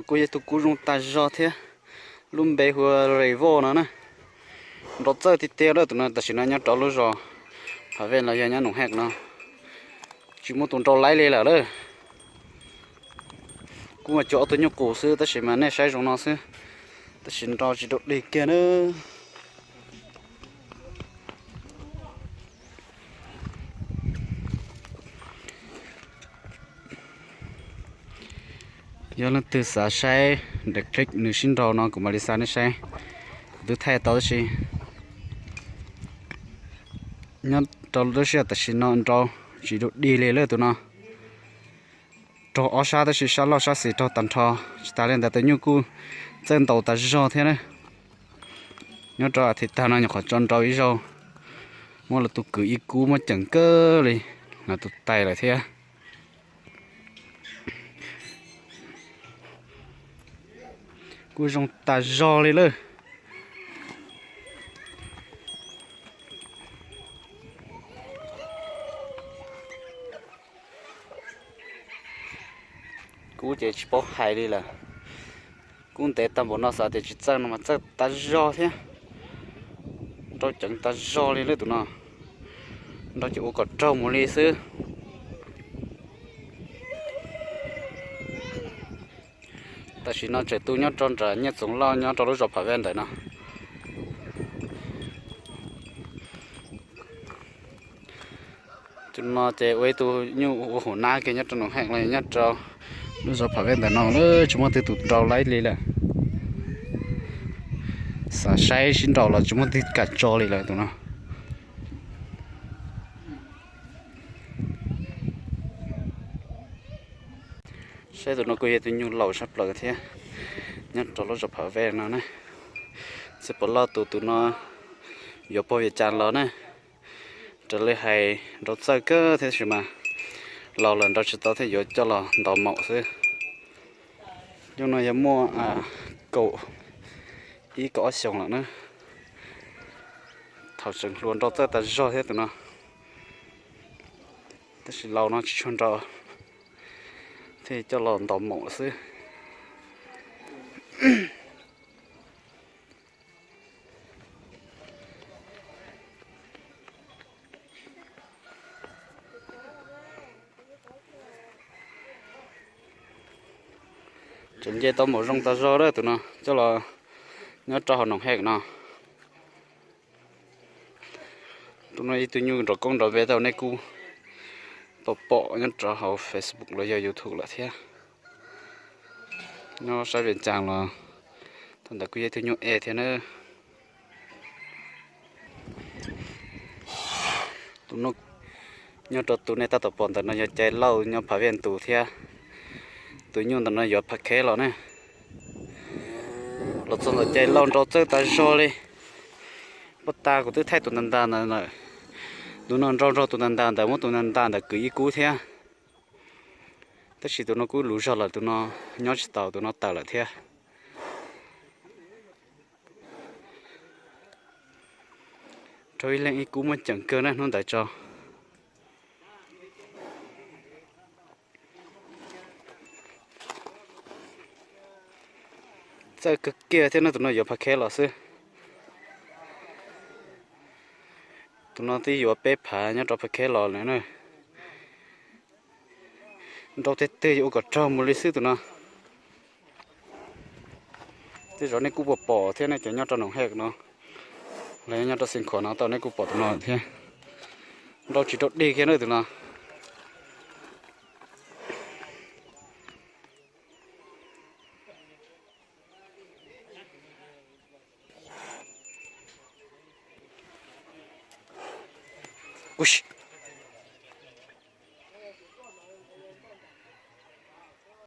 Kuj yog tus kub zoo tag zog thiab, lub npe hu ua Revo no na. Nrau txawj tiag tiag lawm tus no, tam sim no nyob rau lub zos Phav Vej los yog nyob Noom Hej no, tsis muaj tus nrau laib li lawm lauj. Kuj mas cuag ob tug nyuj qus xwb tab sis mas nej saib zoo no xwb, tab sis nrau tsis rau dig kiag na. Yog leej twg xav saib daim clip nws sib nrau no kuv mam li xa nej saib. Kuv twb thaij tau tab sis nyob rau lub sij hawm tam sim no nrau tsis rau dig li lawm tus no. Raug ob sab tab sis sab laug sab xis raug tag nrho. Tsis tas li ntawd tus nyuj kuj txawj ntaus tas zog thiab na. Nyob rau a thiv tag no nyuam qhuav tso nrau ib zaug, muab lawv tus kwv ib kub muab ceem kawg li, lawv tus tais lawm thiab. Kuj zoo tas zog li lawm. Kub ces tsis paub hais li lawm. Kub ntev tag npaum no xav tias tsis txawj no mas txawj tas zog thiab. Nrau ceev tas zog li lawm tus no. Nrau ces ua kom raug mus li xwb. Tam sim no tseem tu nyob rau nram Nyiaj Txoov Lauj nyob rau lub zos Phav Vej ntawm no. Tus no ces ua ib tug nyuj ua hauv nab kiag nyob rau Noom Hej los nyob rau lub zos Phav Vej ntawm no, tsis muaj twg tus nrau laib li lawm. Xav saib sib nrau los tsis muaj twg kam tso li lawm tus no. Saib tus no kuj yog tus nyuj laus sab plaws thiab, nyob rau lub zos Phav Vej no na. Txawm puas loj tus tus no yuav pog Vias Cas los na, raws li hais nrau txawj kawg thiab tab sis mas laus lawm nrau tsis tau thiaj yuav coj los ntaus maum xwb. Nyuj no yog muaj kaum ib kaum ob xyoos lawm na. Thaum tseem hluas nrau txawj tas zog thiab tus no, tab sis laus no tsis tshua nrau, thiaj coj los ntaus maum xwb. Tseem nce tau maum zoo tas zog lawm tus no, coj los nyob rau hauv Noom Hej no. Tus no ib tug nyuj nrov koob nrov npe tau nej kuj tau pom nyob rau hauv Facebook los yog YouTube lawm thiab. Nyob sab Vias Cas los thaum ntawd kuj yog ib tug nyuj e thiab na. Tus no nyob rau tus nej tab tom pom ntawm no yog Cai Lauj nyob Phav Vej tus thiab. Tus nyuj ntawm no yuav Phav Kheb los ne. Los txog ntawm Cai Lauj nrau txawj tas zog li. Pab tas kuv twb thaij tus ntas ntas ntawd lawm. Tus no nrau nrau tus ntas ntas ntawd, muab tus ntas ntas ntawd kwv ib kub thiab. Tab sis tus no kuj luv zog lawm, tus no nyob tsis taus, tus no tawm lawm thiab. Rau ib leeg ib kub muaj ceem kawg na hnub ntawd tso. Txawj kawg kiag thiab no, tus no yuav Phav Kheb los xwb. Tus no twb yuav peb phav nyob rau Phav Kheb los lawm na. Nrau tiag tiag yuav ua kom raug mus li xwb tus no. Tej zaum nej kuj puas pom thiab ne, cov nyob rau Noom Hej no los nyob rau Xeev Khuam no tau nej kuj pom tus no thiab. Nrau tsis rau dig kiag na tus no. Kuv